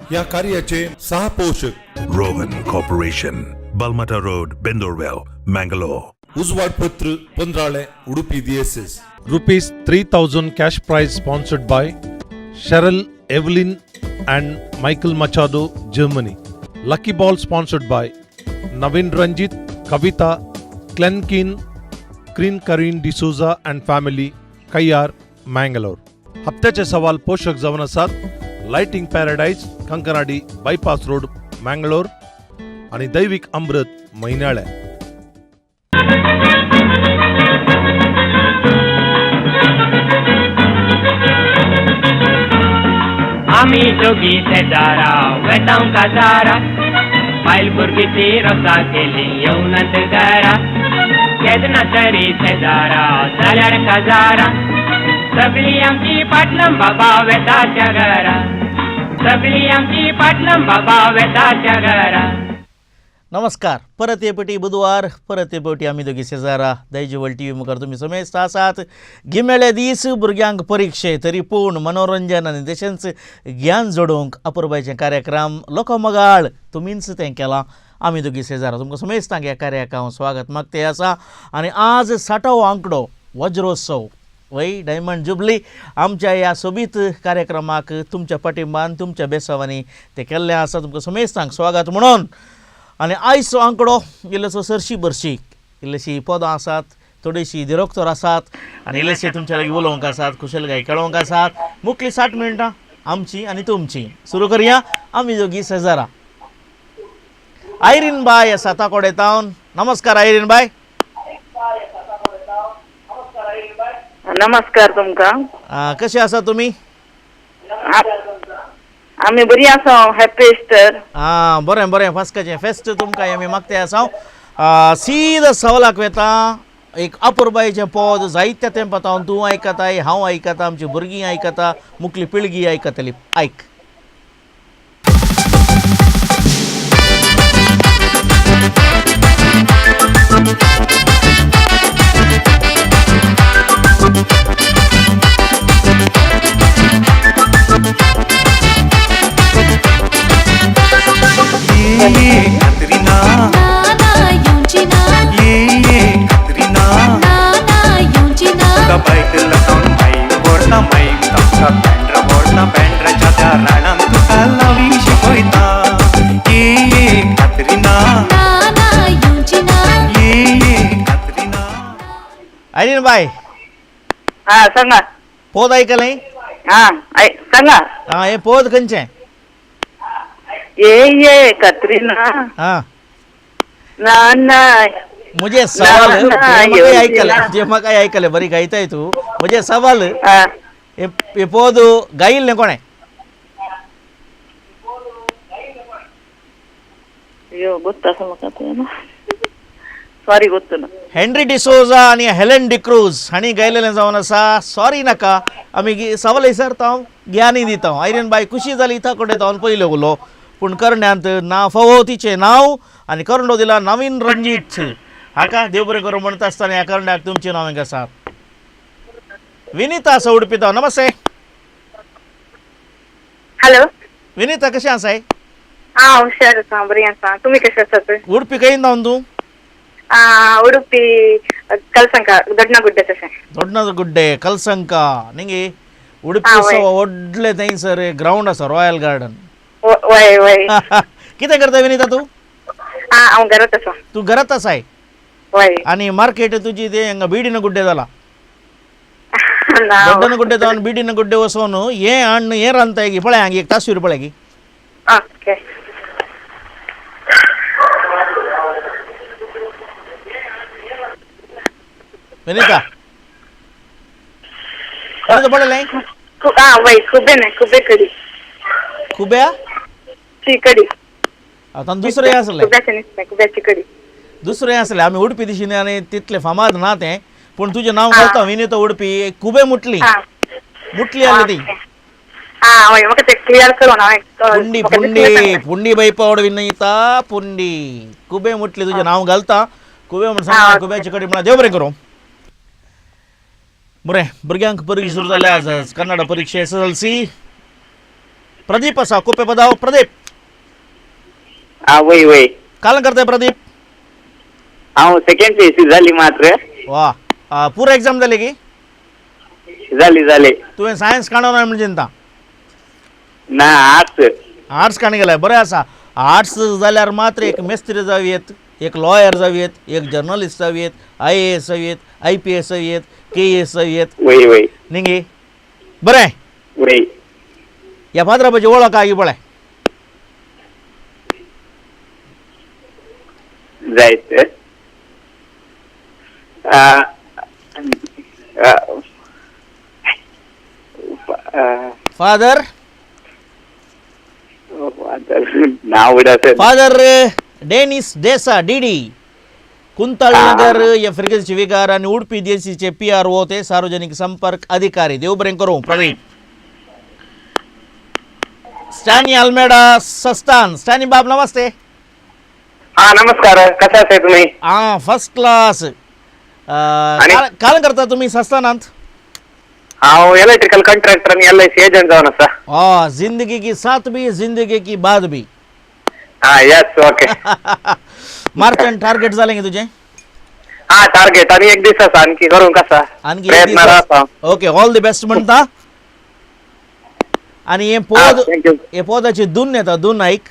ह्या कार्याचे सह पोषक Rohan Corporation, Balmata Road, Bendurwell, Mangalore. उजवाडपत्र Pandrale Udupi DSS. Rupees 3000 cash prize sponsored by Cheryl Evelyn and Michael Machado, Germany. Lucky Ball sponsored by Navin Ranjit, Kavita, Klenkin, Krin Karin D'Souza and family, Kayyar, Mangalore. हप्त्याचे सवाल पोषक जावन आसात lighting paradise Kankanady bypass road Mangalore आणि दैविक अमृत म्हयन्याळे. आमी दोगी शेजारा वेतांव काजारा, बायल भुरगीं ती रोसा केली येवनात घरा. केन्ना तरी शेजारा जाल्यार काजारा, सगळीं आमची पाटलम बाबा वेता त्या घरा, सगळीं आमची पाटलम बाबा वेता त्या घरा. नमस्कार, परत ये बुधवार, परत ये आमी दोगी शेजारा दायजिवल टी व्ही मुखार तुमी समेस्त आसात. गिमेळे दीस भुरग्यांक परिक्षे तरी पूण मनोरंजन आनी तशेंच ज्ञान जोडूंक अपुरबायचे कार्यक्रम लोकोमगाळ तुमीच तें केलां. आमी दोगी शेजारा तुमकां समेस्तांक ह्या कार्याक हांव स्वागत मागते आसा. आनी आज साठावो आंकडो वज्रोत्सव वय डायमंड जुबली आमच्या ह्या सोबीत कार्यक्रमाक तुमच्या पाठिंबान तुमच्या बेसावांनी तें केल्लें आसा. तुमकां समेस्तांक स्वागत म्हणून. आनी आयचो आंकडो इल्लोसो सरशी बरशी, इल्लीशी पदां आसात, थोडीशी दिरोक्तर आसात आनी इल्लेशे तुमच्या लागीं उलोवंक आसात, खुशालकाय खेळोवंक आसात. मुखली 60 मिनटां आमची आनी तुमची. सुरू करया आमी दोगी शेजारा. आयरीन बाय आसा ताकोडे तावन. नमस्कार आयरीन बाय. नमस्कार तुमकां. कशें आसा तुमी? आमी बरी आसा. Happy Easter. आं बरें बरें, फास्काचें फेस्त तुमकां आमी मागते आसा. सीद सवालाक वेता. एक अपुरबायेचें पद जायत्या तेंपा हांव तूं आयकताय, हांव आयकता, आमची भुरगीं आयकता, मुखली पिळगी आयकतली. आयक. आयरीन बाय. हा सांगा. पोद आयकलें? हा सांगा. आं हें पोद खंयचें? ये ये कत्रीना. हां ना ना म्हजें सवाल आयकलें, जे म्हाका आयकलें बरी गायताय तूं. म्हजें सवाल हे पोद गायिल्लें कोणें? यो गोत्ता आसा म्हाका तें, सॉरी गोत्तु ना. हेनरी डिसोजा आनी हेलन डिक्रूज हांणी गायलेलें जावन आसा. सॉरी नाका, आमी सवाल विचारता हांव ज्ञानी दिता. आयरीन बाय खुशी जाली इथा कडेन हांव पयलें उलो, पूण करण्यांत ना फावो तिचें नांव आनी करंडो दिला नवीन रंजीत हाका. देव बरें करूं म्हणटा आसतना ह्या करंड्याक तुमचें नांव हांगा आसा. विनिता आसा उडपी. नमस्ते. हॅलो विनिता, कशें आसाय? हांव हुशार आसा, बरी आसा. तुमी कशें आसात? उडपी खंय जावन तूं? उडुपी कलसंका, दोडनागुड्डे तशें. दोडनागुड्डे कलसंका निगे उडपी व्हडलें थंयसर ग्रावंड आसा, रॉयल गार्डन. वय वय. कितें करता विनिता तूं? हांव घरात आसा. तूं घरात आसाय? वय. आनी मार्केट तुजी तें हांगा बिडीन गुड्डे जाला? दोड्डनगुड्डे जावन बिडीन गुड्डे वचोन हें हाडून हें रांदताय की पळय हांगा एक तासवीर पळय की. ओके. विनिता पळयलें? आं वय, खुबे न्हय, खुबे कडी. खुब्या ची कडी. आतां दुसरें आसलें. खुब्याचें न्ही, खुब्याची कडी दुसरें आसलें. आमी उडपी दिशीन आनी तितलें फामाद ना तें, पूण तुजें नांव घालता विनिता उडपी खुबे मुटली मुटली आसली ती. आं वय, म्हाका तें क्लियर करून हांवें. पुंडी पुंडी पुंडी बाई पावड विनिता पुंडी खुबे मुटली तुजें नांव घालता. खुबे म्हण सांगता खुब्याची कडी म्हणा. देव बरें करूं. बरें, भुरग्यांक परीक्षा सुरू जाल्या आज, कन्नड परीक्षा S S L C. Pradeep आसा कुपे पदाव. प्रदीप हा वय वय काल करताय प्रदीप? हांव सेकंड पी जाली मात्र. वा पुरा एक्झाम जाली की? जाली जाली. तुवें सायन्स काडून म्हण चिंता ना, आर्ट्स. आर्ट्स काण गेलाय, बरें आसा. आर्ट्स जाल्यार मात्र एक मेस्त्री जावयेत, एक लॉयर जावयेत, एक जर्नलिस्ट जावयेत, IAS जावयेत, IPS जावयेत, KAS जावयेत. वय वय न्ही बरें. वय ह्या पात्रापाची वळख आगी पळय जायत. फादर नाव फादर डेनिस डेसा डीडी कुंताळ नगर या फिरगेची विगार आणि उडपी देसीचे PRO ते सार्वजनिक संपर्क अधिकारी. देव बरें करूं. प्रदीप स्टॅनी अल्मेडा सस्तान. स्टॅनी बाब नमस्ते. हा नमस्कार, कसे असाय तुम्ही? हा फर्स्ट क्लास. काल करता तुम्ही सस्तानांत? हांव इलेक्ट्रिकल कॉन्ट्रॅक्टर आणि LIC agent जावन आसा. हा जिंदगी की साथ भी जिंदगी की बाद भी. हा येस ओके. मार्चान टार्गेट जालें की तुझें? हा टार्गेट आणि एक दीस आसा आणखी करूंक आसा. आणखी प्रयत्नार आसा. ओके ऑल the best म्हणता. आणि हे पद हे पदाची धून येता, धून ऐक.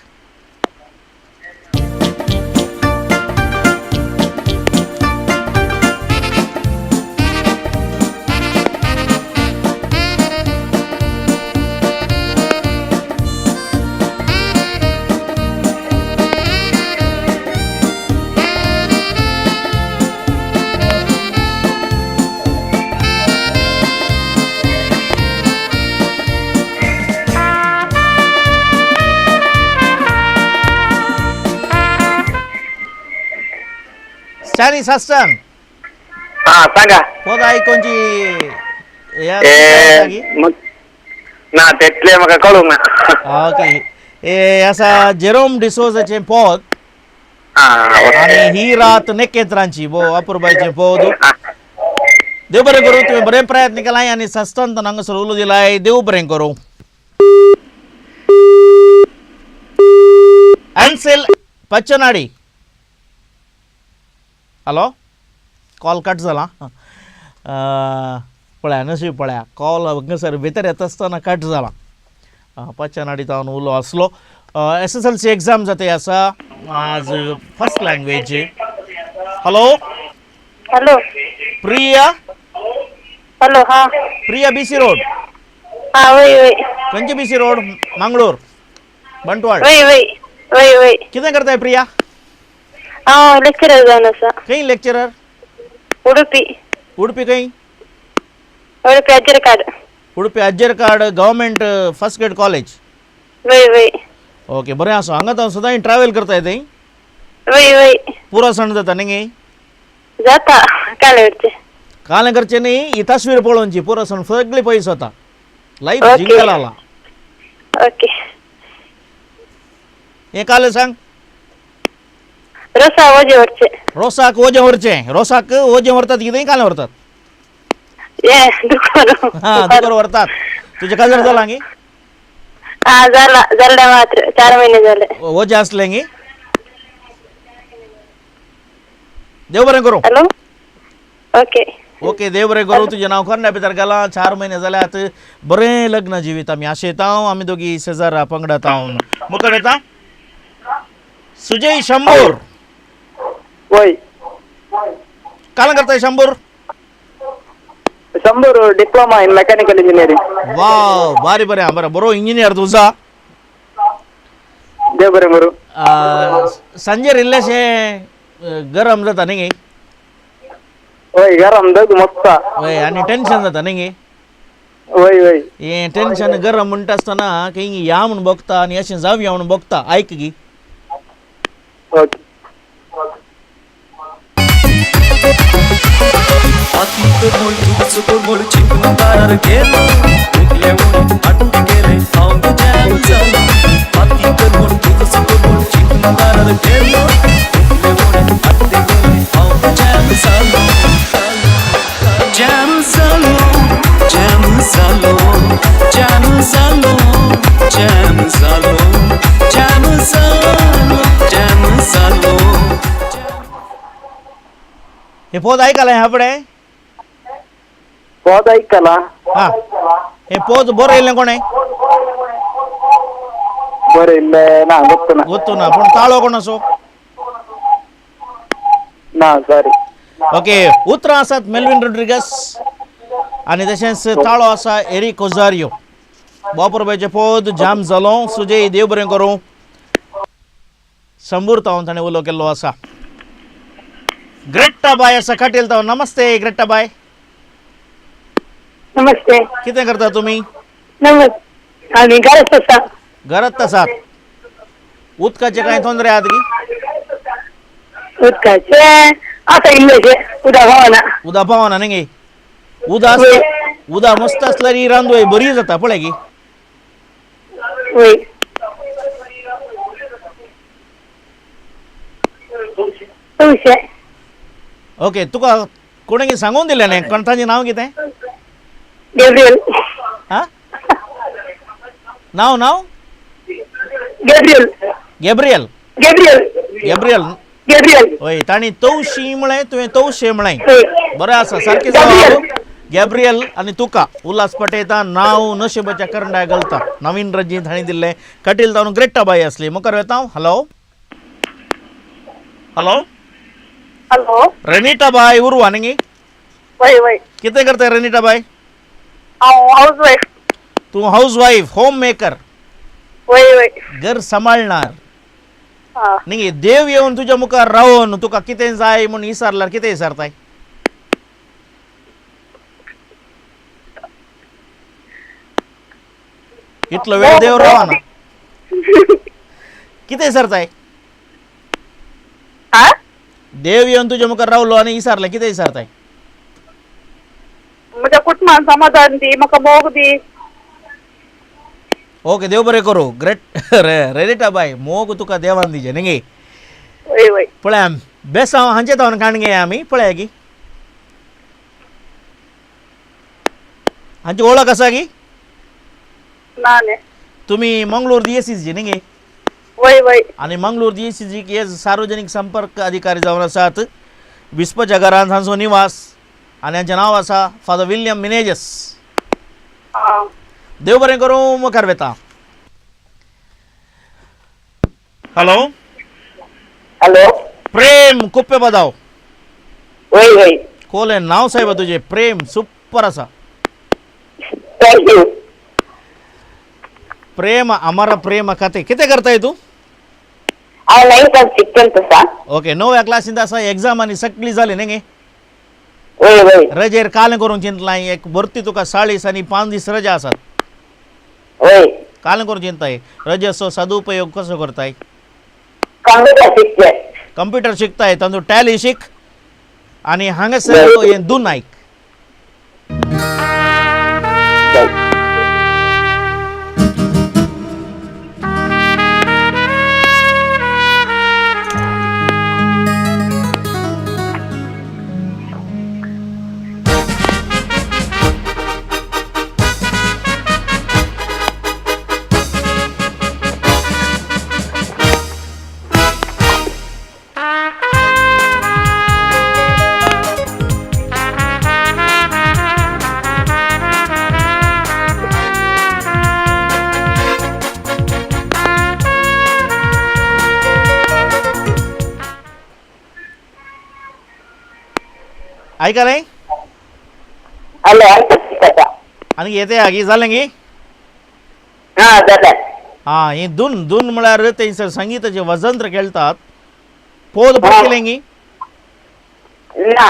स्टॅनी सास्तान. हा सांगा. पद आयकोनची ना तेतले म्हाका कळूंक ना. ओके हे आसा जेरोम डिसोजाचें पद आनी ही रात नेकेत्रांची बो अपुरबायचें पद. देव बरें करूं, तुवें बरें प्रयत्न केलाय आनी सस्तान हांगासर उलो दिलाय. देव बरें करूं. एन्सेल पच्चनाडी. हॅलो कॉल कट जाला. पळया नशीब पळया कॉल हांगासर भितर येता आसतना कट जाला. पच्चनाडी तावन उलो आसलो. SSLC exam जाते आसा आज first language. Hello hello Priya. Hello हा प्रिया BC road. हा वय वय. खंयचे BC road? Mangalore Bantwal. वय वय वय वय. कितें करताय प्रिया? हांव लेक्चरर जावन आसा. खंय लेक्चरर? उडुपी. उडुपी खंय? Udupi Ajjarakad. Udupi Ajjarakad government first grade college. वय वय. ओके बरें आसा. हांगा हांव सदांय ट्रॅव्हल करताय थंय? वय वय. पुरो सण जाता न्ही? जाता काले करचें. कालें करचें न्ही, ही तस्वीर पळोवची पुरो सण सगळी पयस वता. लायफ जिंकला आला. ओके हें कालें सांग. रोसा ओजें व्हरचें. रोसाक ओजें व्हरचें. रोसाक ओजें व्हरतात कितें कालें व्हरतात? हा दुकर व्हरतात. तुजें काजार जालां गी? हा जाला जाल्लें मात्र 4 महिने जाले. ओजें आसलें गी? देव बरें करूं. हॅलो ओके ओके देव बरें करूं. तुजें नांव कोन्या भितर गेलां. 4 महिने जाल्यात. बरें लग्न जिवीत आमी आशेता. आमी दोगी शेजारा पंगडात हांव मुखार येता. सुजय शंभूर. वय काल करताय Shambhur? Shambhur diploma in mechanical engineering. वा भारी बरें बरें बरो इंजिनियर तुजा. देव बरें करूं. सांजेर इल्लेशें गरम जाता न्ही? वय गरम दग मस्त. वय आनी टेन्शन जाता न्ही? वय वय. हें टेन्शन गरम म्हणटा आसतना खंय या म्हूण भोगता आनी अशें जावया म्हूण भोगता. आयक गी. Okay. Jam salo, jam salo, jam salo, jam. हे पोद आयकलां ह्या फुडें? पद आयकला. हां, हे पोद बरयल्लें कोणें? बरयल्लें ना, गोत्तु ना. गोत्तु ना, पूण ताळो कोण असो? ना, सॉरी. ओके, उतरां आसात मेल्विन रोड्रिगस आनी तशेंच ताळो आसा एरिक ओजारियो. बापुरबायचें पद जाम जालो. सुजय देव बरें करूं. संबूर तावन ताणें उलो केल्लो आसा. ग्रेट्टा बाय आसा काटील तावन. नमस्ते ग्रेट्टा बाय. नमस्ते. कितें करता तुमी? नमस्ते, आमी घरात आसा. घरात आसात. उदकाचे कांय तोंदरे आहात की? उदकाचे आसा इल्लेशें, उदक पावना. उदक पावना न्ही गे? उदक उदक मस्त आसल्यार ही रांदूय बरी जाता पळय गी. वय. तवशें. ओके, तुका कोणें सांगून दिलें न्ही? कोण ताजें नांव कितें? गॅब्रियल. हां, नांव नांव? Gabriel. Gabriel. Gabriel. Gabriel. Gabriel. हय, तांणी तवशी म्हळें, तुवें तवशें म्हळें. हय. बरें आसा, सारकें जावं. गॅब्रियल आनी तुका उल्हास पटयता. नांव नशिबाच्या करंडाक घालता. नवीन रंजीत हांणी दिल्लें. कटील तावन ग्रेट्टा बाय आसली. मुखार वेता. Hello hello. हॅलो. रेनिटा बाय उर्वा न्ही? वय वय. कितें करता रेनिटा बाय? हांव हावज वायफ. तूं हावज वायफ, होम मेकर. वय वय. घर सांबाळणार न्ही? देव येवन तुज्या मुखार रावन तुका कितें जाय म्हूण विचारल्यार कितें विचारताय? इतलो वेळ देव रावना, कितें विचारताय? देव येवन तुज्या मुखार रावलो आनी विचारलें, कितें विचारताय? म्हज्या कुटुंबान समाधान दी, म्हाका मोग दी. ओके, देव बरें करूं. ग्रेट रेनिटा बाय, मोग तुका देवान दिजे न्ही गे? वय वय. पळय बेसांव हांचे तावन काणगे आमी पळया की हांची वळख आसा की? ना न्ही. तुमी मंगळूर डीएससीजी न्ही गे? वय वय. आनी मंगळूर डीएससीजी हे सार्वजनीक संपर्क अधिकारी जावन आसात. विस्पाच्या घरांत हांचो निवास आनी हांचें नांव आसा फादर विल्यम मिनेजस. देव बरें करूं. मुखार वेता. हॅलो. हॅलो. प्रेम कुप्पे बदाव. वय वय. कोले नांव साहेबा तुजें प्रेम, सुपर आसा. Thank you. प्रेम अमर प्रेम कथे. कितें करताय तूं? हांव नायन्थ क्लास शिकतलें आसा. ओके, णव्या क्लासींत आसा. एग्जाम आनी सगळी जाली न्ही गे? वय वय. रजेर कालें करूंक चिंतलां? एक भरती तुका 40 आनी 5 दीस रजा आसात. वय. कालें करूंक चिंताय? रजेचो सदुपयोग कसो करताय? कंप्युटर शिकचे. कंप्युटर शिकताय, तांदूळ टॅली शीक आनी हांगासर हें दोन आयक. आयकलें? हॅलो. आयकता. आनी येते आगी जालें गी? हां जालें. हां, ही धून धून म्हळ्यार थंयसर संगीताचे वजंत्र खेळटात. पोद पळयलें गी? ना,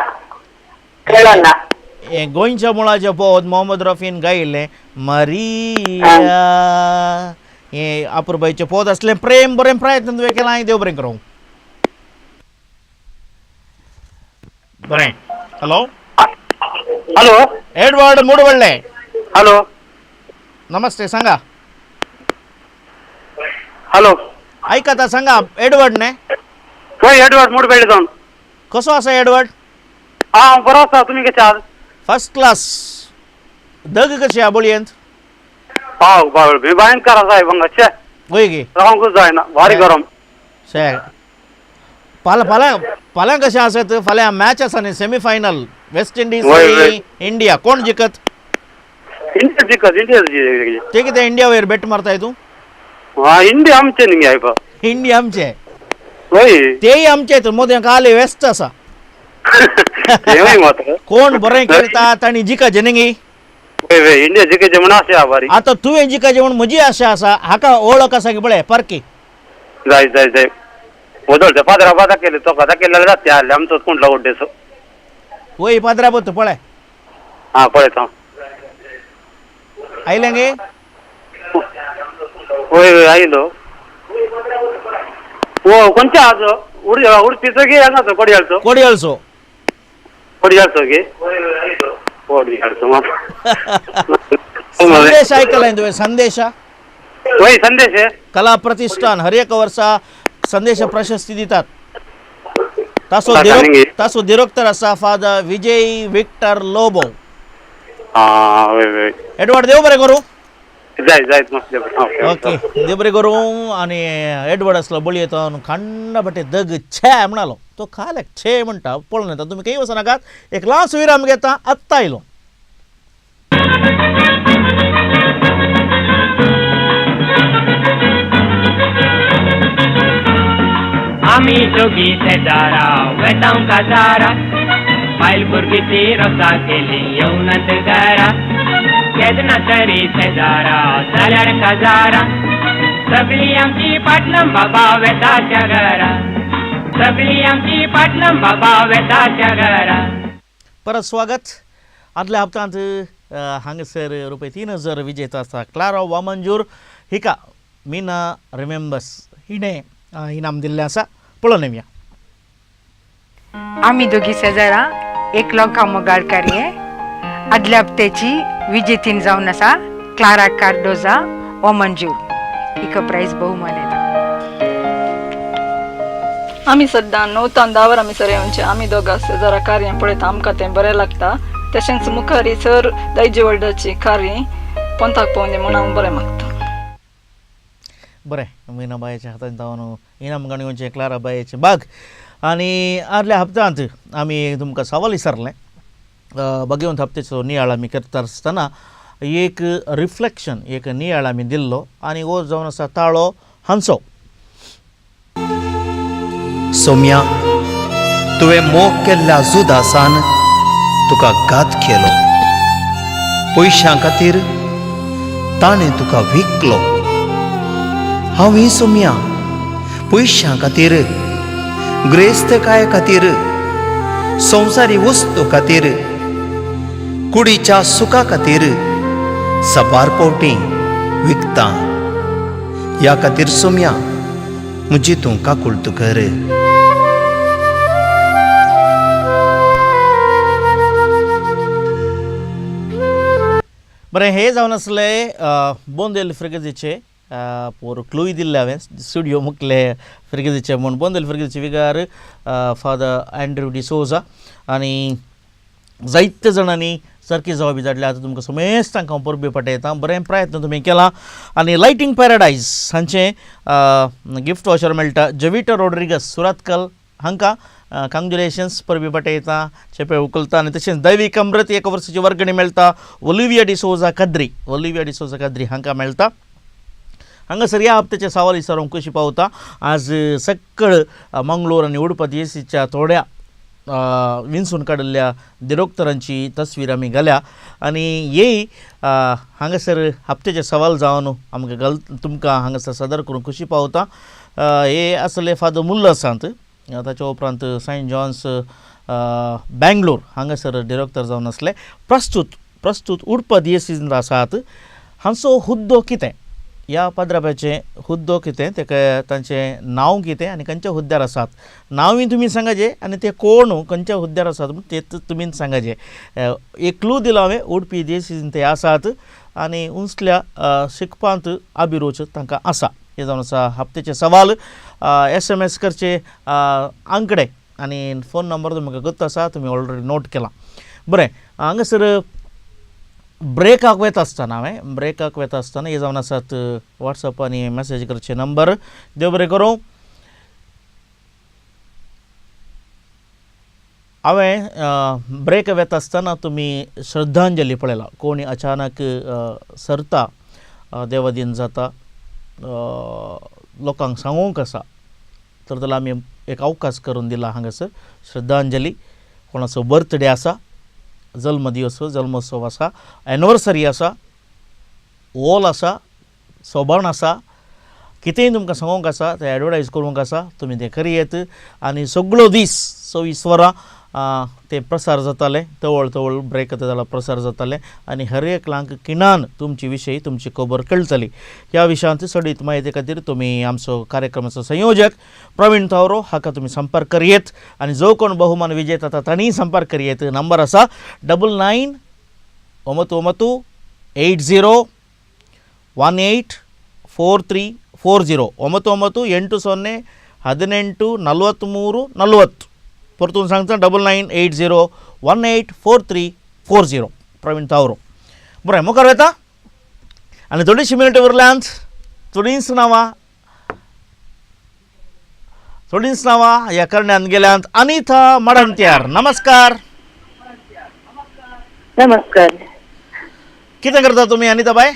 खेळना. हें गोंयच्या मुळाचें पोद मोहम्मद रफीन गायिल्लें मरिया, हें अपुरबायचें पोद आसलें. प्रेम बरें प्रयत्न तुवें केलां, देव बरें करूं. बरें. हॅलो. हॅलो. एडवर्ड मुडवडले. हॅलो. नमस्ते, सांगा. हॅलो. आयकता, सांगा. एडवर्ड न्ही? हय, एडवर्ड मुडबेडे जावन. कसो आसा एडवर्ड? हांव बरो आसा, तुमी कशे आहात? First class. दग कशी आबोळयेंत? हांव भयंकर आसा हांगा. वय गे, रावंकूच जायना, भारी गरम. शे पाला पाला फाल्यां कशें आसत? फाल्यां मॅच आसा न्ही, सेमीफायनल, वेस्ट इंडीज आनी इंडिया, कोण जिखत? India जिखत, India जिखत. ते कितें इंडिया वयर बेट मारताय तूं? हा, इंडिया आमचें न्ही आयपा. इंडिया आमचें? वय, तेय आमचे, मोदें काल वेस्ट आसा. कोण बरें खेळटा तांणी जिखचें न्ही. इंडिया जिखचें म्हूण आशा बारी. आतां तुवें जिखचें म्हूण म्हजी आशा आसा. हाका ओळख आसा की पळय परकी. जाय जाय जाय, वदळते पादरा बादा केले तो कदा केल्यार जाता आसले आमचोच कुंडला उड्डेचो. वय पादरा बत पळय. आं पळयता. आयलें गे? वय वय आयलो. ओ खंयचे आज उडपीचो गे हांगाचो कोडयाळचो? कोडयाळचो. कोडयाळचो गे? कोडयाळचो. संदेश आयकलाय तुवें? संदेशा? वय संदेश. कला प्रतिष्ठान हर एक वर्सा संदेश प्रशस्ती दितात. तासो तासो डिरेक्टर आसा फादर विजय विक्टर लोबो. एडवर्ड देव बरें करूं. जाय जाय. ओके, देव बरें करूं. आनी एडवर्ड आसलो बळयेंत खांडा भटे दग छे म्हणालो तो, खालेक छे म्हणटा पळोवन येता. तुमी खंय वचनाकात, एक ल्हानसो विराम घेता, आत्तां आयलो. आमी दोगी शेजारा वेतांव काजारा, बायल भुरगीं ती रोसा केली येवनात घरा, केन्ना तरी शेजारा जाल्यार काजारा, सगळीं आमची पाटलम बाबा वेता त्या घरा, सगळीं आमची पाटलम बाबा वेता त्या घरा. परत स्वागत. आदल्या हप्तांत हांगासर रुपये 3000 विजेता आसा क्लारा वामंजूर हिका मीना रिमेंबर्स हिणें इनाम दिल्लें आसा. पळोवन येवया. आमी दोगी शेजारा एक लोकां मोगाळ कार्य आदल्या हप्त्याची विजेतीन जावन आसा क्लारा कार्डोजा वामंजूर हिका प्रायज बहुमान येता. आमी सद्दां 9 तां 10 वरां आमी सर येवचें. आमी दोगां शेजारा कार्यां पळयता, आमकां तें बरें लागता. तशेंच मुखारी सर दायजी वर्ल्डाची कार्य पंथाक पावंदी म्हूण हांव बरें मागता. बरें, मीना बायेच्या हातान जावन इनाम गाणयेचें क्लारा बायेचें बाग. आनी आदल्या हप्त्यांत आमी तुमकां सवाल विचारलें, भगवंत हप्तेचो नियाळ आमी करता आसतना एक रिफ्लेक्शन, एक नियाळ आमी दिल्लो आनी हो जावन आसा ताळो हांचो. सोम्या, तुवें मोग केल्ल्या जुदासान तुका घात केलो, पयशां खातीर ताणें तुका विकलो. हांव ही सोम्या पयशां खातीर, ग्रेस्तकाये खातीर, संवसारी वस्तू खातीर, कुडीच्या सुखा खातीर साबार पावटी विकता. ह्या खातीर सोम्या म्हजी तूं काकुळट कर. बरें, हे जावन आसले बोंदेल फ्रिगेजीचे पोर क्लूय दिल्ले हांवें स्टुडियो मुखले फ्रिगेजीचे म्हूण. बोंदेल फ्रिगेजीचे विगार फादर अँड्रू डिसोजा आनी जायते जाणांनी सारकी जबाब धाडल्या. आतां तुमकां समेस्तांक हांव परबी पाठयतां. बरें प्रयत्न तुमी केला. आनी लायटींग पॅराडायज हांचें गिफ्ट वॉचर मेळटा जविटा रोड्रिगस सुरातकल हांकां कांग्रेच्युलेशन्स, परबी पाठयता, चेपे उखलता. आनी तशेंच दैवीक अमृत एक वर्साची वर्गणी मेळटा ओलिविया डिसोजा काद्री, ओलिविया डिसोजा काद्री हांकां मेळटा. हांगासर ह्या हप्त्याचे सवाल विचारूंक कशी पावता. आज सक्कळ मंगलोर आनी उडपा दियेसीच्या थोड्या विंचून काडिल्ल्या दिरोक्तरांची तस्वीर आमी घाल्या. आनी येय हांगासर हप्त्याचे सवाल जावन आमकां घाल तुमकां हांगासर सादर करूंक खुशी पावता. हे आसले फादर मुल्ल सांत, ताच्या उपरांत सेंट जॉन्स बेंगलोर हांगासर डिरेक्टर जावन आसले. प्रस्तूत उडपा दियेसींत आसात. हांचो हुद्दो कितें, ह्या पाद्राबाचें हुद्दो कितें, तेका तांचें नांव कितें आनी खंयच्या हुद्द्यार आसात, नांवूय तुमी सांगाचें आनी ते कोण खंयच्या हुद्द्यार आसात ते तुमी सांगाचें. एक क्लू दिला हांवें, उडपी दियेसींत ते आसात आनी उंचल्या शिकपांत अभिरूच तांकां आसा. हे जावन आसा हप्त्याचे सवाल. SMS करचे आंकडे आनी फोन नंबर तुमकां गत आसा, तुमी ऑलरेडी नोट केला. बरें, हांगासर ब्रेकाक वता आसतना हांवें ब्रेकाक वता आसतना हे जावन आसात वॉट्सएप आनी मॅसेज करचे नंबर. देव बरें करूं. हांवें ब्रेक वेता आसतना तुमी श्रद्धांजली पळयला. कोणी अचानक सरता, देवाधीन जाता, लोकांक सांगूंक आसा तर जाल्यार आमी एक अवकाश करून दिला हांगासर श्रद्धांजली. कोणाचो बर्थडे आसा, जल्मदिवस, जल्मोत्सव आसा, एनिवर्सरी आसा, ओल आसा, सोबाण आसा, कितेंय तुमकां सांगूंक आसा तें एडवर्टायज करूंक आसा, तुमी तें करयेत. आनी सगळो दीस 24 वरां तें प्रसार जातालें, तवळ तवळ ब्रेक येता जाल्यार प्रसार जातालें आनी हर एकल्यांक किणान तुमची विशयी तुमची खबर कळटली. ह्या विशयांत चडीत म्हायती खातीर तुमी आमचो कार्यक्रमाचो संयोजक प्रवीण तावरो हाका तुमी संपर्क करयेत आनी जो कोण बहुमान विजेता जाता तांणीय संपर्क करयेत. नंबर आसा 99 9 80 18 43 40 9 9 8 0 18 43 40. परतून सांगता 9980 18 43 40 प्रवीण तावरो. बरें, मुखार वता आनी थोडीशी मिनट उरल्यांत, थोडींच नांवां, थोडींच नांवां ह्या करण्यांत गेल्यांत. अनिता मडंत्यार, नमस्कार. नमस्कार. कितें करता तुमी अनिता बाय?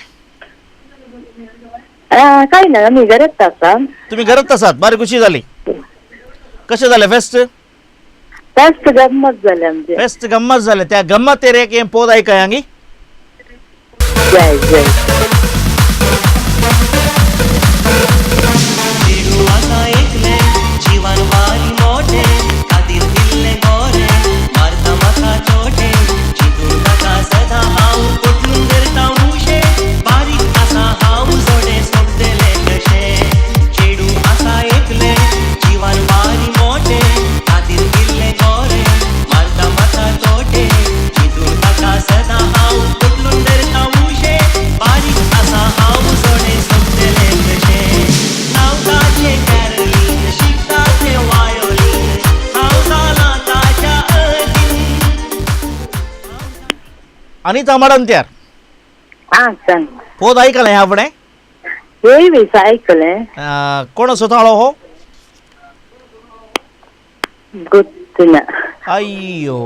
काय ना, आमी घरात आसा. तुमी घरात आसात, बारी खुशी जाली. कशें जालें फेस्त? फेस्त गम्मत जालें आमचें. फेस्त गम्मत जालें. त्या गम्मतेर एक हें पोद आयकय हांगी. जय जय. अनिता मडंत्यार, सांग. पोद आयकलें ह्या फुडें? आयकलें. कोणाचो ताळो हो? गोत्तना. अय्यो,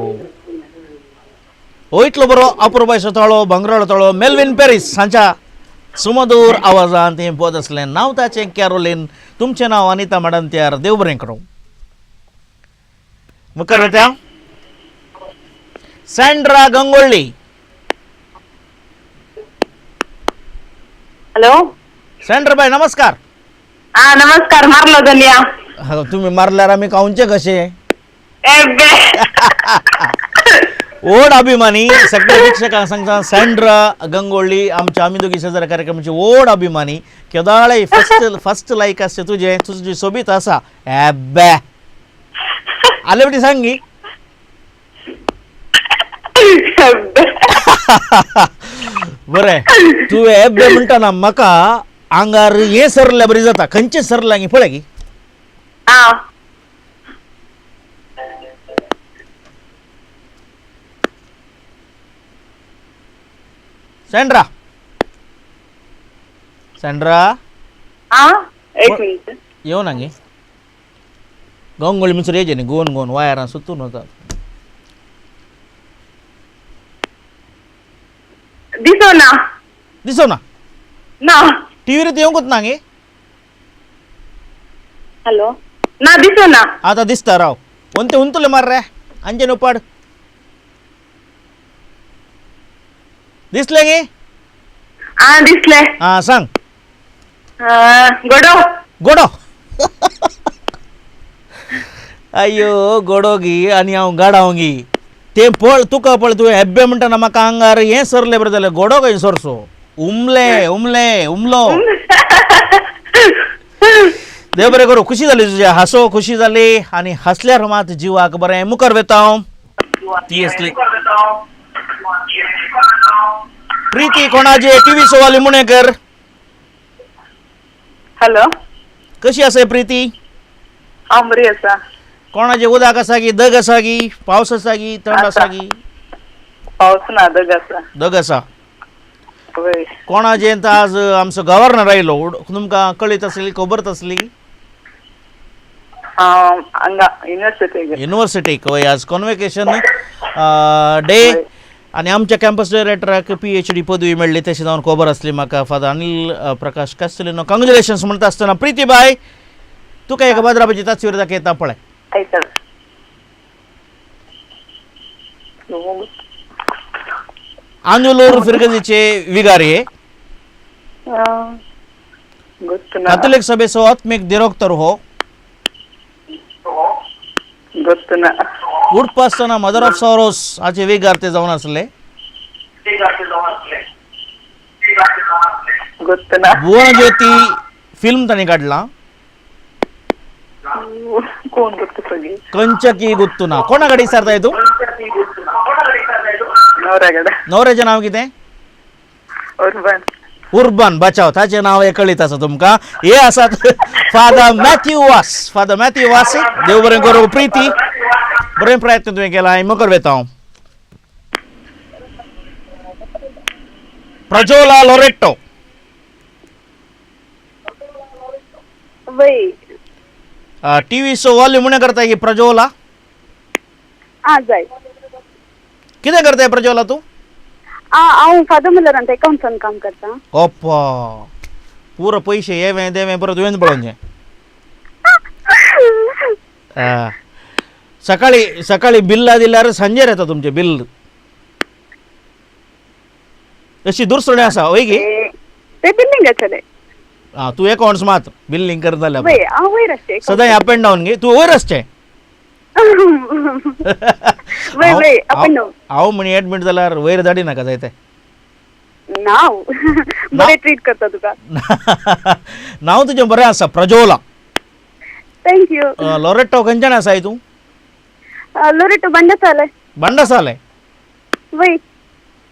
हो इतलो बरो अपुरबायचो ताळो, भांगराळो ताळो, मेल्विन पॅरीस हांच्या सुमधूर आवाजान तें पोद आसलें. नांव ताचें कॅरोलीन, तुमचें नांव अनिता मडंत्यार. देव बरें करूं. मुखार वता सँड्रा गंगोळ्ळी. हॅलो सँड्रा बाय, नमस्कार. हा नमस्कार. मारलो जाल्या तुम्ही मारल्यार आमी खावचे कशे? ओड अभिमानी सगळ्या प्रेक्षकांक सांगता, सँड्रा गंगोळ्ळी आमच्या आमी दोगी शेजारी कार्यक्रमाची ओड अभिमानी. केदाळे फर्स्ट फर्स्ट लायक आसचे तुजें, तुजी सोबीत आसा. एब्बे आले बेटी सांगी. बरें, तुवें एब्बे म्हणटा ना, म्हाका आंगार हें सरल्या बरी जाता. खंयचें सरलां पळय की. सँड्रा, सँड्रा एक मिनिट येऊ ना गे. गंगोळी म्हणसर येजे न्ही, गोवन गोवन वायरां सुतून वतात. दिसो ना. दिसो ना? ना. टीव्हीर येवंकच ना गे. हॅलो ना, दिसो ना. आतां दिसता राव. वंते उंतले मार रे अंजन उपाड. दिसले गे? आ दिसले. हा सांग. गोडो. गोडो. अय्यो गोडो गी आनी हांव गाडाव गी. तें पळ तुका पळ, तुवें हेब्बे म्हणटा ना म्हाका आंगार हें सरलें बरें जालें. गोडो खंय सरसो? उमले उमले उमलो. देव बरें करूं. खुशी जाली तुज्या हांसो, खुशी जाली आनी हांसल्यार मात जिवाक बरें. मुखार वेता हांव. ती आसली प्रीती कोणाजे टीव्ही सोवाली मुणेकर. हॅलो, कशी आसा प्रीती? हांव बरी आसा. कोणाचे उदक आसा की दग आसा की पावस आसा की थंड आसा की? पावस ना, दग आसा. दग आसा. कोणाचे आज आमचो गव्हर्नर आयलो, तुमकां कळीत आसली, खबर आसली? हांगा युनिवर्सिटीक. युनिवर्सिटीक वय. आज कॉन्वेकेशन डे आनी आमच्या कॅम्पस डायरेक्टराक PhD पदवी मेळ्ळी तशें जावन खबर आसली म्हाका. फादर अनिल प्रकाश कास्तेलिनो कंग्रेच्युलेशन्स म्हणटा आसतना प्रिती बाय तुका एका बाजाराची ताचीर दाखयता पळय. आंदोलूर फिरगजीचे विगारी काथोलिक सभेचो आत्मीक दिरोक्तर हो. उडपा आसतना मदर ऑफ सॉरोस हाचे विगार ते जावन आसले. भुवन ज्योती फिल्म तांणी काडला. कंचकी गुत्तुना. कोणा कडेन विचारताय तूं? नवऱ्याचें नांव कितें? उर्बन. उर्बन बचाव ताचें नांव हें कळीत आसा तुमकां. हे आसात father Matthew Vaz. Father Matthew Vaz देव बरें करूं. प्रिती बरें प्रयत्न तुवें केला. हांवें मुखार वेता हांव. प्रजोला लोरेट्टो. टीव्हीचो वॉल्यूम उणें करताय की प्रजोला? जाय. कितें करताय प्रजोला तूं? हांव फादर मुलरांत अकाउंट्सान काम करता. ओप्पा पुरो पयशे येवें देवें परत तुवें पळोवचें. सकाळी सकाळी बिल्ला दिल्यार सांजेर येता तुमचें बिल. अशी दुरसुणें आसा वय गी? ते बिल्लींग आसलें. आं तूं अकाउंट्स मात बिल्लींग करता जाल्यार हांव वयर आसचें सदांय अप एंड डावन गे. तूं वयर आसचें? हांव म्हणी एडमीट जाल्यार वयर धाडी नाका जायते. नांव बरें ट्रीट करता तुका. नांव तुजें बरें आसा प्रजोला. Thank you. Loreto खंयच्यान आसाय तूं? लोरेटो बंडासाले. बंडासाले? वय.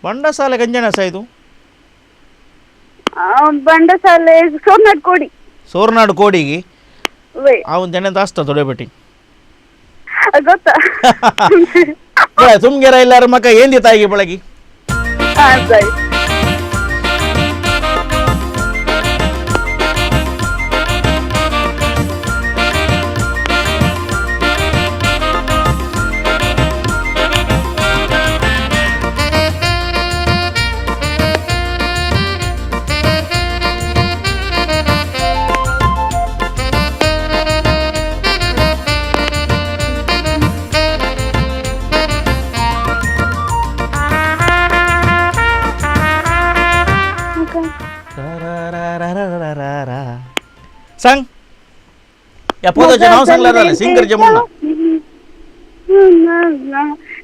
बंडासाले खंयच्यान आसाय तूं? बंडासाले सोरनाड कोडी. सोरनाड कोडी गी? वय. हांव तेणें आसता थोडे पेटी. गोता. पळय तुमगेर आयल्यार म्हाका हें दिताय गी पळय गी. जाय. सांग ह्या पदाचें नांव सांगल्यार जालें. सिंगरचें म्हणना.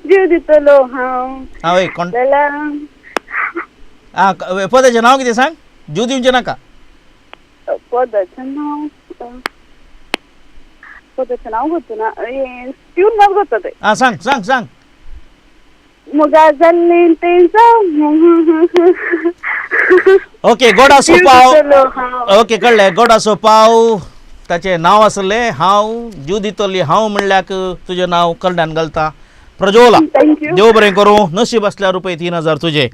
जीव दितलो हांव. आं वय कोण? आं पदाचें नांव कितें सांग? जीव दिवचें नाका. पदाचें नांव पदाचें नांव गोत्तु ना. ट्यून मात गोत्ता तें. आं सांग सांग सांग. मोगा जाल्लें तें जावं. ओके गोडासो पाव. ओके कळ्ळें. गोडासो पाव ताचें नांव आसलें. हांव जीव दितली हांव म्हणल्याक तुजें नांव कल्याण घालता. प्रजोला देव बरें करूं. नशीब आसल्यार रुपये 3000 तुजे.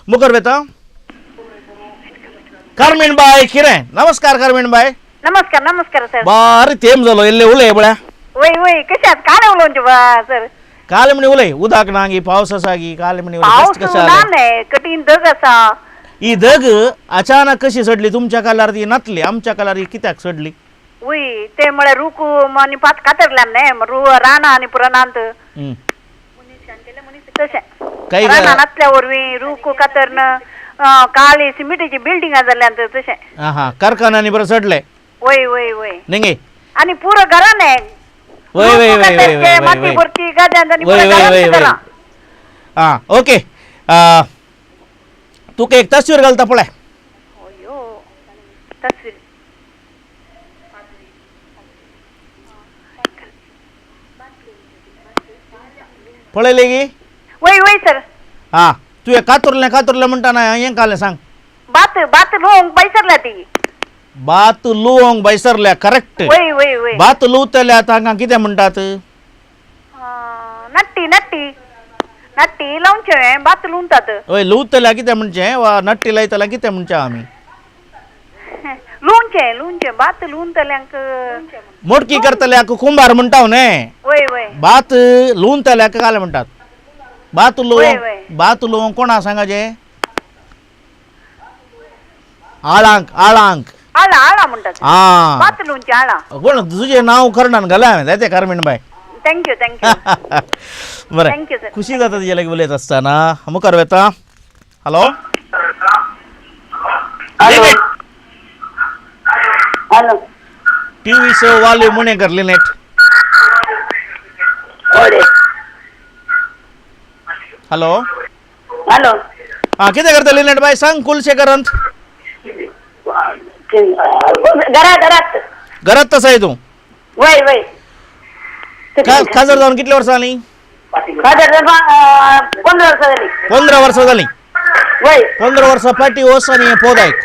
मुखार वेता कार्मेन बाय किरें. नमस्कार कार्मेन बाय. नमस्कार नमस्कार सर. बारी तेम जालो इल्ले उलय पळया. वय वय कशें आहात? काल उलोवचें बा सर. काल म्हणी उलय. उदक ना गी पावस आसा गी? काल म्हणी पावस ना न्ही कठीण दग आसा. ही दग अचानक कशी चडली? तुमच्या कालार ती नातली, आमच्या कालार ही कित्याक चडली? वय ते म्हळ्यार रूख आनी पात कातरल्यान न्ही रानां आनी पुराणांत तशें रानां नातल्या वरवीं रूख कातरन काळी सिमिटीची बिल्डिंगां जाल्यान तशें. आं कारखान्यांनी बरें चडले. वय वय वय न्ही आनी पुरो घरान न्ही. वय वय वय वय माती भरती गाद्यांत आनी पुरो घरान घरां. आं ओके तुका एक तस्वीर घालता पळय. तस्वीर पळयली गी? वय वय सर. आं तुवें कातुरलें कातुरलें म्हणटा ना हें कालें सांग. भात भात लुवंक बैसरल्या ती. भात लुवंक बैसरल्या करेक्ट. वय वय वय. भात लुवतल्या तांकां कितें म्हणटात? नट्टी नट्टी नट्टी लावचें भात लुवतात. हय लुवतल्या कितें म्हणचें वा नट्टी लायतल्या कितें म्हणचें आमी? लुंचें लुंचें भात लुंतल्यांक मोटकी करतल्याक कुंभार म्हणटा न्ही. वय वय. भात लुंतल्याक काले म्हणटात. भात लुवंक भात लुवंक कोणा सांगाचे? आळांक आळांक आळा आळा म्हणटात. आं भात लुंचें आळा. कोण तुजें नांव करणान घालां हांवें जायते कार्मीण बाय. Thank you thank you. बरें thank you sir. खुशी जाता तुजे लागीं उलयत आसतना. मुखार वता. हॅलो हॅलो हॅलो टीव्हीचो वॉल्यूम उणें कर लिनेट. हॅलो हॅलो आं कितें करता लिनेट बाय सांग. कुलशेखरांत घरात घरात घरात आसाय तूं? वय वय. काजार जावन कितली वर्सां जालीं? काजार जावन 15 वर्सां जालीं. 15 वर्सां जालीं. वय. 15 वर्सां फाटीं वच आनी हें पद आयक.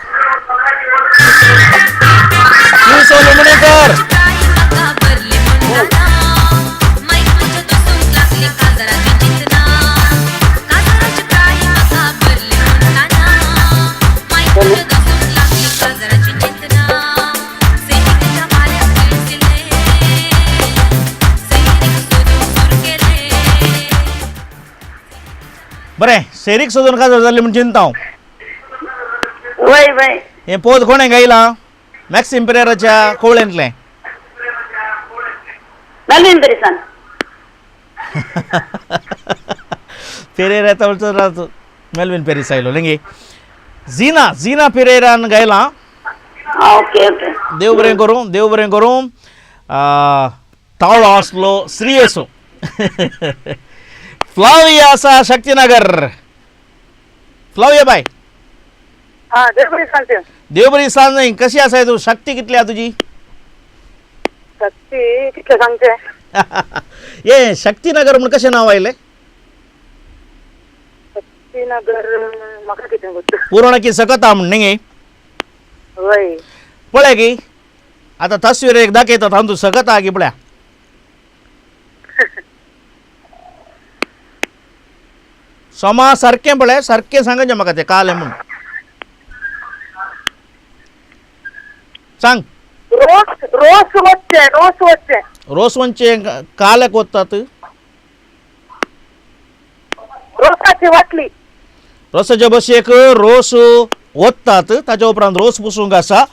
कर बरें सेरीक सोदून काजार जाली म्हूण चिंता हांव. वय वय. हें पद कोणें गायलां? मॅक्सिम पेरेराच्या कोवळेंतलें. मेल्विन पेरिसान. पेरेरा येता मेल्विन पेरीस आयलो न्ही. झिना झिना पेरेरान गायलां. Okay okay. देव बरें करूं देव बरें करूं. तावळो आसलो श्रीयेसो. फ्लाविया आसा शक्तीनगर. फ्लाविया बाय. देव बरी सांगते. देव बरी सांग. कशी आसाय तूं? शक्ती कितली आहा तुजी? शक्ती कितले सांगचे? ये शक्तीनगर म्हूण कशें नांव आयलें? शक्तीनगर म्हाका कितें गोत्त. पुरण की सकता म्हूण न्ही? वय. पळय की आतां तस्वीर एक दाखयतात हांव तूं सकत आहा की पळया. सोमा सारकें पळय सारकें सांगाचें म्हाका तें कालें म्हूण सांग. रोस रोस वचचें रोस वचचें. रोस वचचें काल्याक वतात? रोसाची वाटली. रोसाच्या बशेक रोस वतात ताच्या उपरांत रोस पुसूंक आसा.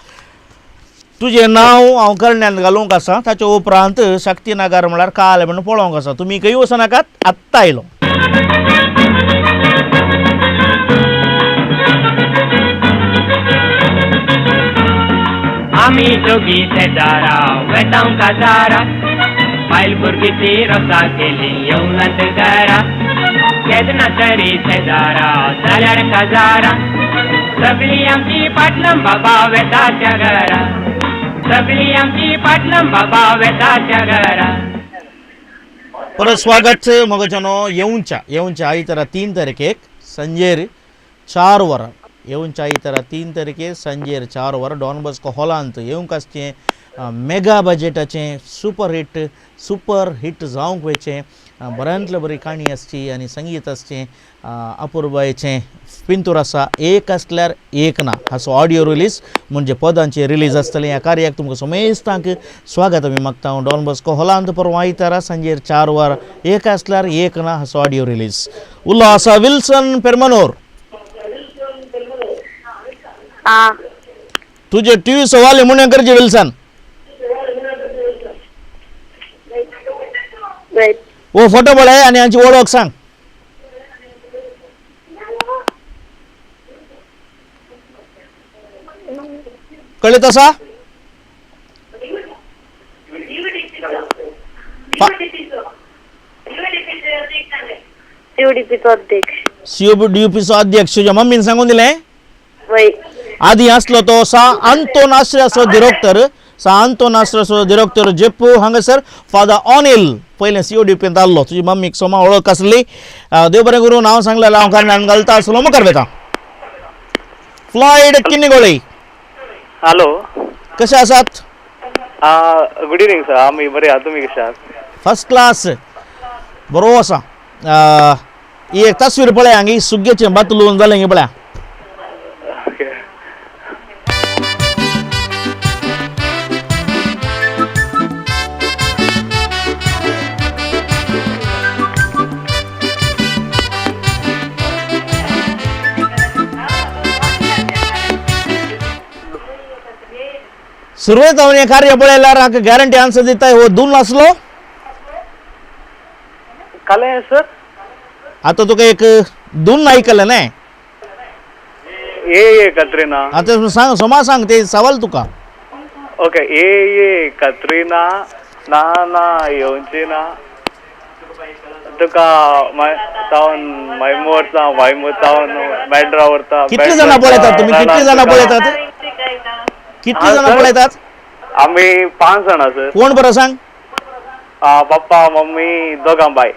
तुजें नांव हांव करण्यान घालूंक आसा. ताच्या उपरांत शक्तीनगर म्हळ्यार कालें म्हणून पळोवंक आसा. तुमी खंय वचनाकात आत्तां आयलो. आमी दोगी शेजारा वेतांव काजारा बायल भुरगीं ती रोसा केली येवनात घरा केन्ना तरी शेजारा जाल्यार काजारा सगळीं आमची पाटलम बाबा वेता त्या घरा सगळीं आमची पाटलम बाबा वेता त्या घरा. परत स्वागत मगजनो. येवच्या येवच्या आयतारा 3 तारखेक संजेर 4 वरां. येवच्या आयतारा 3 तारखेक संजेर 4 वरां डॉन बॉस्को हॉलांत येवंक आसचें मेगा बजेटाचें सुपर हिट सुपर हिट जावंक वयचें बऱ्यांतले बरी काणी आसची आनी संगीत आसचें अपुरबायेचें पिंतूर आसा. एक आसल्यार एक ना हाचो ऑडियो रिलीज म्हणजे पदांचे रिलीज आसतलें. ह्या कार्याक तुमकां समेस्तांक स्वागत आमी मागता. डॉन बॉस्को हॉलांत परवां आयतारा सांजेर 4 वरां एक आसल्यार एक ना हाचो ऑडियो रिलीज. उलो आसा विल्सन पेरमनोर. तुजे टीव्ही सवाल म्हणून करचे विल्सन. वो फोटो पळय आनी हांची वळख सांग. कळीत आसा? सीओडीपीचो अध्यक्ष तुज्या मम्मीन सांगून दिलें? आदी आसलो तो सा आंतोन आश्रयाचो दिरोक्तर. सा आंतोन आश्रयाचो दिरोक्तर जेप्पू हांगासर फादर ऑनिल पयलें सीओडीपींत आहलो. तुजी मम्मीक सोमा वळख आसली. देव बरें करूं. नांव सांगलें हांव कारणान घालता आसलो. मुखार वता. फ्लॉयड किन्नीगोळी. हॅलो कशे आसात? Good evening sir. आमी बरे आहात. तुमी कशे आहात? फर्स्ट क्लास बरो आसा. ही एक तस्वीर पळय हांगी सुग्गेचें बातलून जालें पळया. सुरवेत हांव हें कार्य पळयल्यार हाका गॅरंटी आन्सर दिता हो दोन आसलो. कालें सर. आतां तुका एक दोन आयकलें न्ही? ए ए कत्रीना. आतां सांग सोमा सांग ते सवाल तुका. ओके. ए ए कत्रीना ना ना येवची ना तुका तावन मायमोरता मायमोतावन बँड्रा व्हरता. कितली जाणां पळयतात तुमी? कितली जाणां पळयतात? कितली जाणां पळयतात? आमी 5 जाणां सर. कोण बरो सांग? पप्पा मम्मी दोगां बाय.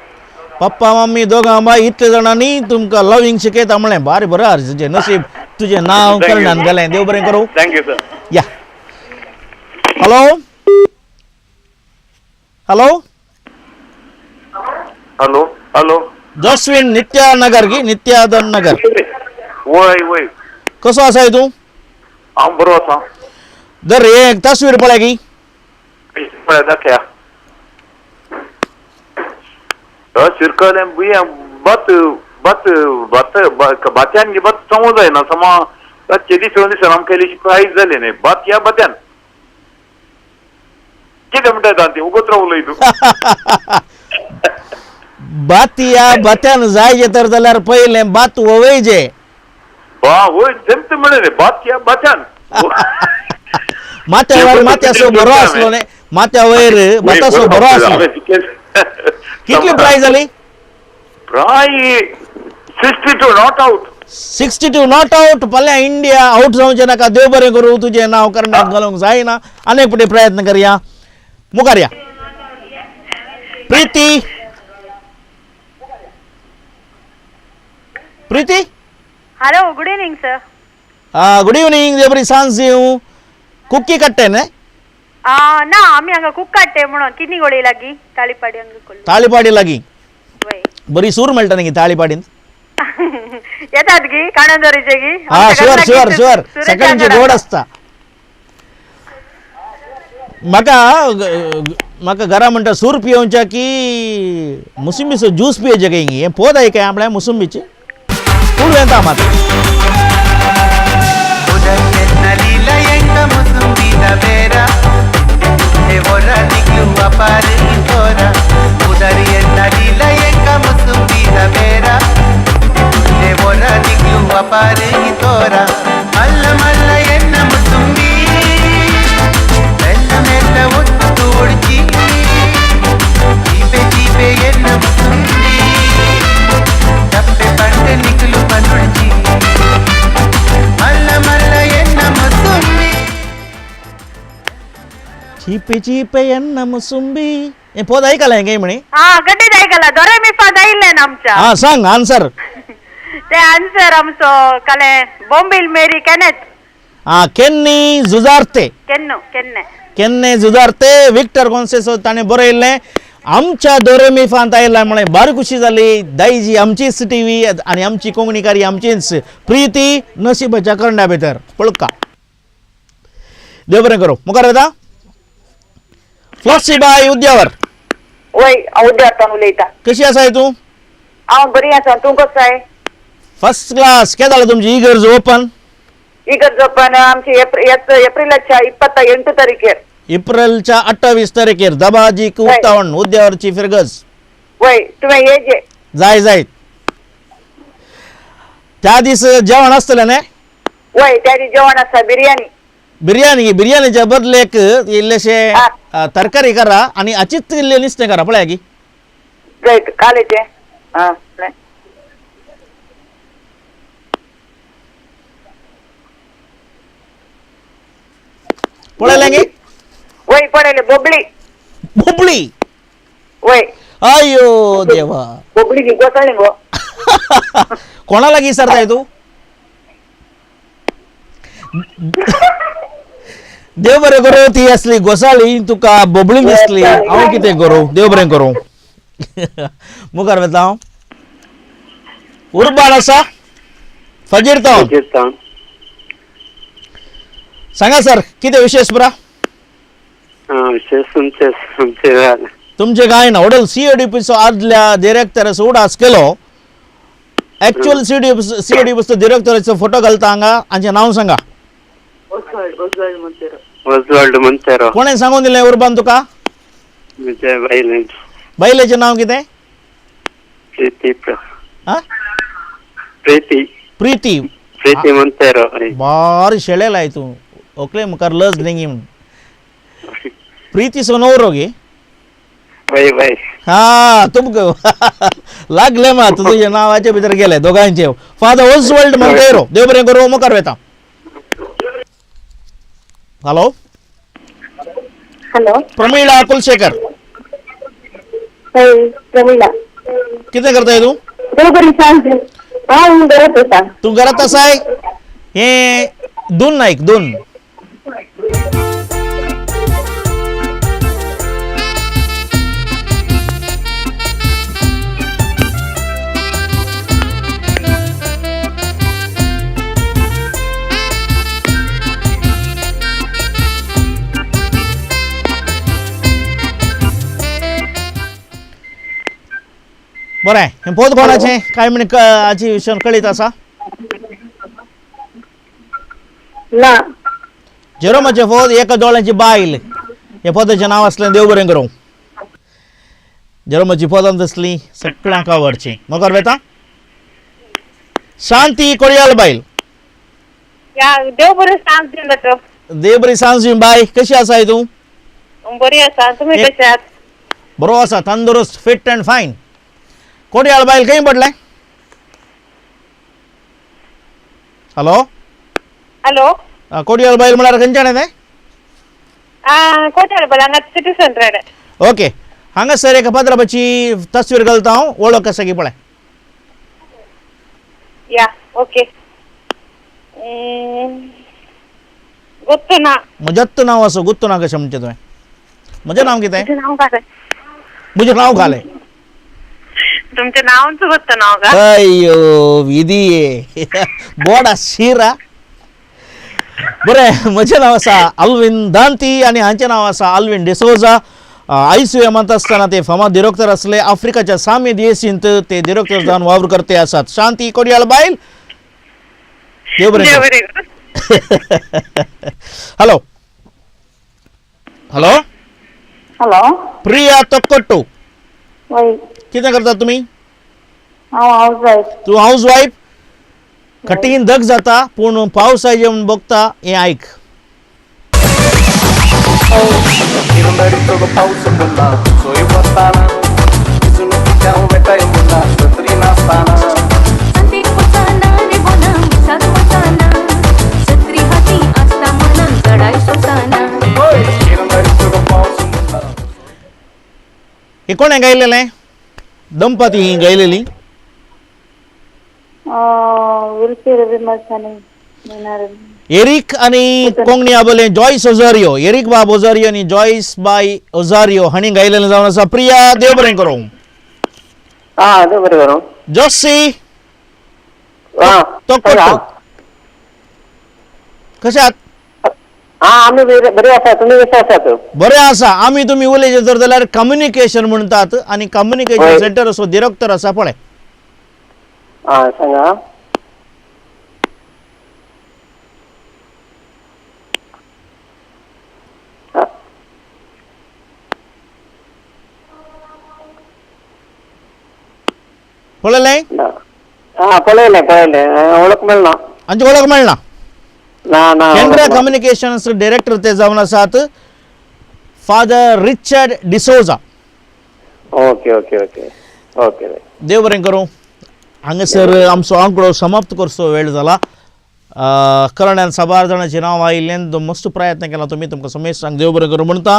पप्पा मम्मी दोगां बाय इतले जाणांनी तुमकां लवींग शिकयता म्हणलें. बारी बरें तुजें नशीब तुजें नांव करणान गेलें. देव बरें करूं. Thank you sir. या. Hello hello hello hello. Jaswin Nityanagar गी नित्यादन नगर. वय वय. कसो आसाय तूं? हांव बरो आसा. दर एक तस्वीर पळय गी. पळय दाखया. शिरकलें बुया भात भात भात भात्यान गे भात समज जायना समा चेदी सोडून दिसना आमकां इल्लीशी प्रायज जाली न्ही भात ह्या भात्यान कितें म्हणटा ती उगोत रावलोय तूं. भात या भात्यान जायचे तर जाल्यार पयलें भात ववयचे. वय जमते म्हणे रे भात या भात्यान. माथ्या वयर माथ्यासो बरो आसलो न्ही माथ्या वयर भातासो बरो आसलो. कितली प्रायज जाली? Prize 62 not out. 62 not out. पल्या इंडिया आउट जावचें नाका. देव बरें करूं तुजें नांव करणाक घालूंक जायना. आनी एक फावटी प्रयत्न करया. मुखार या. Preeti. Preeti. Hello good evening sir. Good evening. देव बरी सांज दिवं. कुक्की काडटाय न्ही? ना आमी हांगा कूक काडटे म्हणून किन्नीगोळी लागीं ताळीपाडी हांगा. ताळीपाडी लागीं बरी सूर मेळटा न्ही ताळीपाडीन? येतात गी काणंदोरीचे गी. हा शुअर शुअर शुअर. सकाळचे गोड आसता. म्हाका म्हाका घरा म्हणटा सूर पियोवच्या की मुसंबीचो ज्यूस पियोवचे काय हें पोद आहे काय आपल्या मुसंबीची पूण येता मात. चीपे चीपे एन्न मुसुंबी हे पोद ऐकला काय म्हणे? हा गड्डीत ऐकला. दोरेमिफा जायिल्लें आमच्या. हा सांग आन्सर. ते आन्सर आमचो काले बॉम्बिल मेरी केनेत. हा केन्नी जुजार्ते. केन्नो केन्ने केन्ने जुजार्ते विक्टर गोन्सेसो ताणें बरयल्लें. आमच्या दोरेमिफांत आयला म्हळें बारी खुशी जाली. दायजी आमचीच टी व्ही आनी आमची कोंकणीकारी आमचीच प्रिती नशिबाच्या करंडा भितर पळका. देव बरें करूं. मुखार वता. फ्लॉसीबाय उद्यावर. वय उद्यावर उलयता. कशी आसाय तूं? हांव बरी आसा. तूं कसो आसाय? First class. केन्ना जालें तुमची इगर्ज ओपन? इगर्ज ओपन आमची एप्रिलाच्या 28 तारखेर. एप्रिलच्या 28 तारखेर दबाजी उक्तावण उद्यावरची फिरगज. वय तुवें येजे. जाय जाय. त्या दीस जेवण आसतलें न्ही? वय त्या दीस जेवण आसता. बिर्याणी. बिर्याणी बिर्याणीच्या बदलेक इल्लेशे तरकारी करा आनी अचीत इल्लें नुस्तें करा पळया की. कालेचें. आं पळयलें गी? वय पळयलें. बोबली. बोबली? वय. अयो देवा. बोबली गी गोसाळी गो. कोणा लागीं विचारताय तूं? देव बरें करूं. ती आसली गोसाळी तुका बोबली दिसली. हांव कितें करूं? देव बरें करूं. मुखार वता हांव. उर्बान आसा फजीर तावन. सांगा सर कितें विशेष पुरा? विशेष तुमचे तुमचे काय ना ओडल सीओडीपीचो आदल्या डिरेक्टराचो उडास केलो. एक्चुअल सीओडीपीचो डिरेक्टराचो फोटो घालता हांगा. हांचें नांव सांगा. ओसवाल्ड मंतेरो. कोणें सांगून दिलें उर्बान तुका? म्हज्या बायलेन. बायलेचें नांव कितें? प्रीती. प्रीती. प्रीती. प्रीती मंतेरो. बारी शेळेलाय तूं, ओकले मुखार लज न्ही म्हूण. प्रीती सोनवरो गे? बाय बाय. हा तुमकां लागलें मात तुजें नांवाचे भितर गेलें दोगांयचे. फादर ओसवाल्ड मंतेरो, देव बरें करूं, मुखार वेता. हॅलो. हॅलो. प्रमिळा कुलशेखर. हय प्रमिळा. कितें करताय तूं? देव बरी सांग. हांव घरात आसा. तूं घरात आसाय? हें दोन नायक दोन. बरें, हें पोत कोणाचें काय म्हण हाची विशय कळीत आसा? ना. जेरोमाचें फोद एका दोळ्यांची बायल हे पोताचें नांव आसलें. देव बरें करूं. जेरोमाची पोदां तसलीं सगळ्यांक आवडची. मुखार वेता. शांती कोळयाल बायल. देव बरें सांज दिवं. देव बरी सांज दिवं बाय. कशी आसाय तूं? बरी आसा, तुमी कशे आहात? बरो आसा, तंदुरुस्त, फिट अँड फायन. कोडयाळ बायल खंय पडलें? हॅलो. हॅलो. कोडयाळ बायल म्हळ्यार खंयच्यान तें? कोडयाळ बायल हांगा सिटी सेंटर. ओके, हांगासर एका पात्राबाची तस्वीर घालता हांव, वळख आसा की पळय. या ओके. गुत्तू ना. म्हजेंच नांव आसा गुत्तू ना. कशें म्हणचें तुवें? म्हजें नांव कितें? म्हजें नांव घालें. तुमचें नांवच गुत्तू नांव का? अय्यो विधी बोडा शिरा. बरें, म्हजें नांव आसा अल्विन दांती आनी हांचें नांव आसा अल्विन डिसोजा. आयसीयूएमांत आसतना ते फामाद दिरोक्तर आसले. आफ्रिकाच्या साम्य देशींत ते दिरोक्तर जावन वावर करते आसात. शांती कोडयाळ बायल, देव बरें. Hello. Hello. Hello. Priya Tokkattu. वय. कितें करतात तुमी? हांव हावज वायफ. तूं हावज वायफ? कठीण धग जाता पूण पावसाचें म्हूण भोगता हें आयक. हे कोणें गायलेलें? दंपती ही गायलेली. एरिक आनी कोंकणी आबोलें जॉयस ओझारियो. एरिक बाब ओझारियो आनी जॉयस बाय ओझारियो हांणी गायलेलें जावन आसा. प्रिया, देव बरें करूं. देव बरें करूं. जोसी तोक्कट्टू, कशें आहात? आमी बरे आसा, तुमी कशे आसात? बरें आसा. आमी तुमी उलयचे जर जाल्यार कम्युनिकेशन म्हणटात आनी कम्युनिकेशन सेंटर असो डिरेक्टर आसा पळय. सांगा. पळयलें? पळयलें पळयलें. वळख मेळना. आमची वळख मेळना. ना ना. केंद्र कम्युनिकेशन्स डिरेक्टर ते जावन आसात father Richard D'Souza. Okay okay okay okay. देव बरें करूं. हांगासर आमचो आंकडो समाप्त करचो वेळ जाला. करण्यान साबार जाणांची नांव आयिल्ल्यान मस्त प्रयत्न केला तुमी, तुमकां समेस्तांक देव बरें करूं म्हणटा.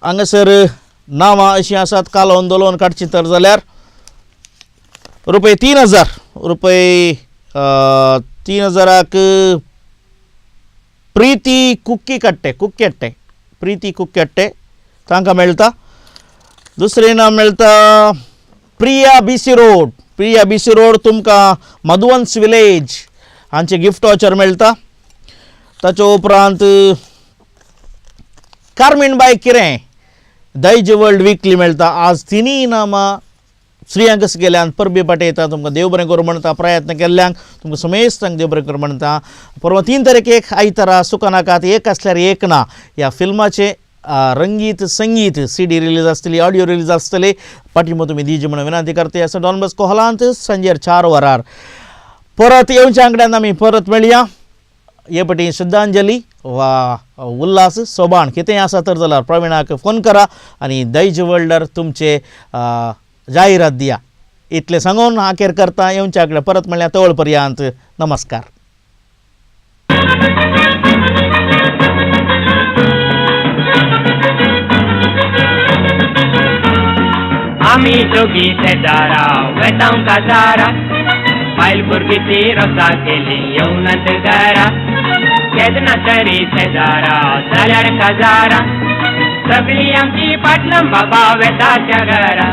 हांगासर नांवां अशीं आसात. काल आंदोलन काडचीं तर जाल्यार रुपये 3000 रुपये 3000 प्रीती कुक्की कट्टे कुक्केट्टे प्रीती कुक्केट्टे तांकां मेळटा. दुसरें नांव मेळटा Priya BC road. Priya BC road तुमकां मधुवंस विलेज हांचे गिफ्ट वाचर मेळटा. ताचे उपरांत कार्मीन बाय किरें दायज वर्ल्ड विकली मेळटा. आज तिनूय इनामां स्त्रियांक गेल्यान परबी पाटयता तुमकां देव बरें करूं म्हणटा प्रयत्न केल्ल्यांक तुमकां समेस्तांक देव बरें करूं म्हणटा. परवां 3 तारखेक आयतारा सुखनाकात एक आसल्यार एक ना ह्या फिल्माचें रंगीत संगीत CD release आसतली, ऑडियो रिलीज आसतली. पाठिंबो तुमी दिवची म्हणून विनंती करता. आसा डॉन बॉस्को हॉलांत सांजेर 4 वरार परत येवच्या आंकड्यान आमी परत मेळया. हे पटी श्रद्धांजली वा उल्हास सोबाण कितेंय आसा तर जाल्यार प्रवीणाक फोन करा आनी दायज वर्ल्डार तुमचे जाहिरात दिया. इतलें सांगून आखेर करता. येवच्या आंकड्या परत मेळया. तवळ पर्यंत नमस्कार. आमी दोगी शेजारा वेतांव काजारा बायल भुरगीं ती रोसा केली येवनात घरा केन्ना तरी शेजारा जाल्यार काजारा सगळीं आमची पाटलं बाबा वेता त्या घरा.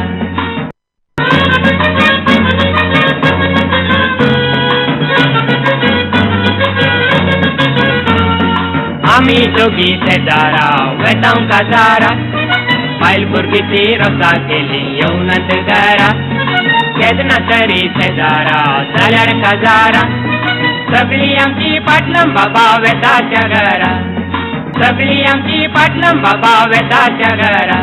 आमी दोगी शेजारा वेतांव काजारा बायल भुरगीं ती रोसा केली येवनात घरा केन्ना तरी शेजारा जाल्यार काजारा सगळीं आमची पाटलं बाबा वेता त्या घरा सगळीं आमची पाटलं बाबा वेता त्या घरा.